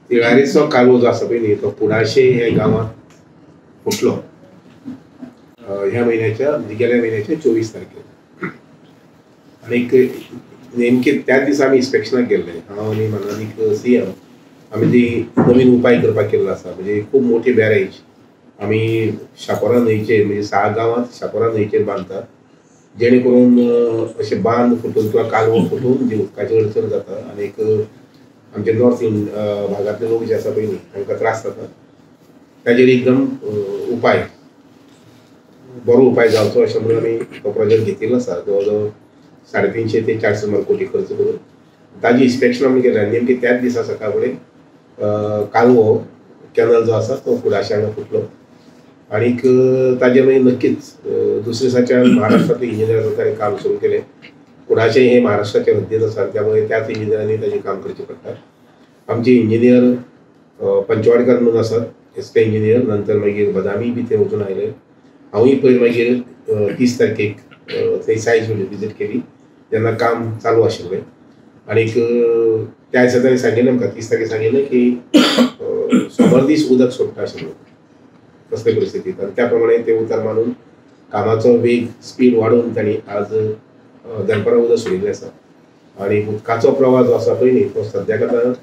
तिळारीचो कालवो जो आसा पळय न्ही तो कुडाशे ह्या गांवांत फुटलो ह्या म्हयन्याच्या म्हणजे गेल्या म्हयन्याच्या 24 तारखेर. आनीक नेमके त्याच दिसा आमी इन्स्पेक्शनाक गेल्ले, हांव आनी मानादीक CM. आमी ती नवीन उपाय करपाक केल्लो आसा, म्हणजे खूब मोठी बॅरेज आमी शापोरा न्हंयचेर म्हणजे 6 गांवांत शापोरा न्हंयचेर बांदतात, जेणे करून अशे बांद फुटून किंवा कालवो फुटून जी उदकाची अडचण जाता आनीक आमचे नॉर्थ भागांतले लोक जे आसा पळय न्ही तांकां त्रास जाता, ताजेर एकदम उपाय बरो उपाय जावचो अशें म्हणून आमी तो प्रोजेक्ट घेतिल्लो आसा. जवळ जवळ 350 ते 400 कोटी खर्च करून ताजी इन्स्पेक्शन आमी केलें आनी नेमकें त्याच दिसा सकाळ फुडें कालवो कॅनल जो आसा तो कुडाशे हांगा फुटलो. आनीक ताजेर मागीर नक्कीच दुसरे दिसाच्यान महाराष्ट्रांतले इंजिनियर आसा ताणें काम सुरू केलें. कुडाशे हे महाराष्ट्राच्या हद्दीत आसा, त्यामुळे त्याच इंजिनियरांनी ताजें काम करचें पडटा. आमचे इंजिनियर पंचवाडकर म्हणून आसात, SP engineer, नंतर मागीर बदामी बी ते वचून आयले. हांवूय पयर मागीर 30 तारखेक थंय सायज विजीट केली जेन्ना काम चालू आशिल्लें. आनीक त्या दिसा ताणें सांगिल्लें आमकां 30 तारखेक सांगिल्लें की सोमार दीस उदक सोडटा आशिल्लो तसले परिस्थितींत, आनी त्या प्रमाणे ते उतर मानून कामाचो वेग स्पीड वाडोवन तांणी आज दनपारां उदक सोडिल्लें आसा. आनी उदकाचो प्रवाह जो आसा पळय न्ही तो सद्याक आतां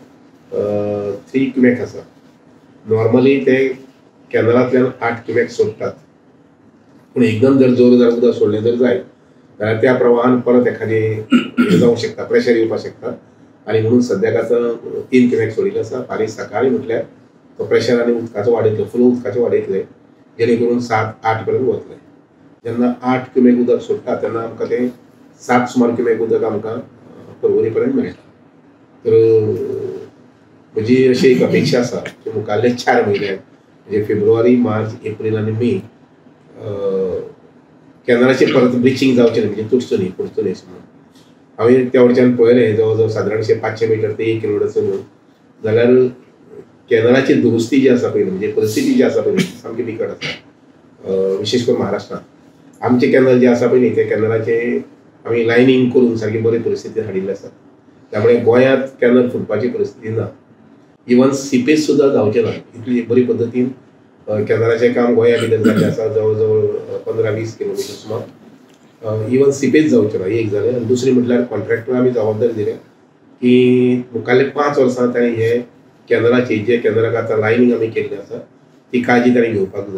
3 क्युमेक आसा. नॉर्मली ते कॅनलांतल्यान 8 क्युमेक सोडटात, पूण एकदम जर जोरदार उदक सोडलें जर जायत जाल्यार त्या प्रवाहान परत एखादें हें जावंक शकता, प्रेशर येवपाक शकता. आनी म्हणून सद्याक आतां 3 क्युमेक सोडिल्लें आसा. फाल्यां सकाळीं म्हटल्यार तो प्रेशर आनी उदकाचो वाडयतलो, फ्लो उदकाचो वाडयतले, जेणे करून 7-8 पर्यंत वतले. जेन्ना 8 क्युमेक उदक सोडटा तेन्ना आमकां तें 7 सुमार क्युमेक उदक आमकां परवरी पर्यंत मेळटा. तर म्हजी अशी एक अपेक्षा आसा की मुखारले 4 म्हयन्याक म्हणजे फेब्रुवारी, मार्च, एप्रील आनी मे कॅनलाचेर परत ब्लिचींग जावचें न्ही, म्हणजे तुटचो न्ही, फुटचो न्ही अशें म्हणून. हांवें त्या वटच्यान पळयलें जवळ जवळ सादारणशें 500 मिटर ते 1 किलोमिटर चलून जाल्यार कॅनलाची दुरुस्ती जी आसा पळय म्हणजे परिस्थिती जी आसा पळय सामकी बिकट आसा, विशेश करून महाराष्ट्रांत. आमचे कॅनल जे आसा पळय न्ही त्या कॅनलाचे आमी लायनींग करून सारकी बरी परिस्थिती हाडिल्ली आसा. त्यामुळे गोंयांत कॅनल फुटपाची परिस्थिती ना, इवन सिपेज सुद्दां जावचें ना इतली बरी पद्दतीन कॅनलाचें काम गोंया भितर जाल्लें आसा. जवळ जवळ 15-20 किलोमिटर सुमार इवन सिपेज जावचें ना, एक जालें. आनी दुसरें म्हटल्यार कॉन्ट्रॅक्टर आमी जबाबदारी दिल्या की मुखारले 5 वर्सां ताणें हे कॅनलाची जे कॅनलाक आतां लायनींग आमी केल्लें आसा ती काळजी ताणें घेवपाक जाय.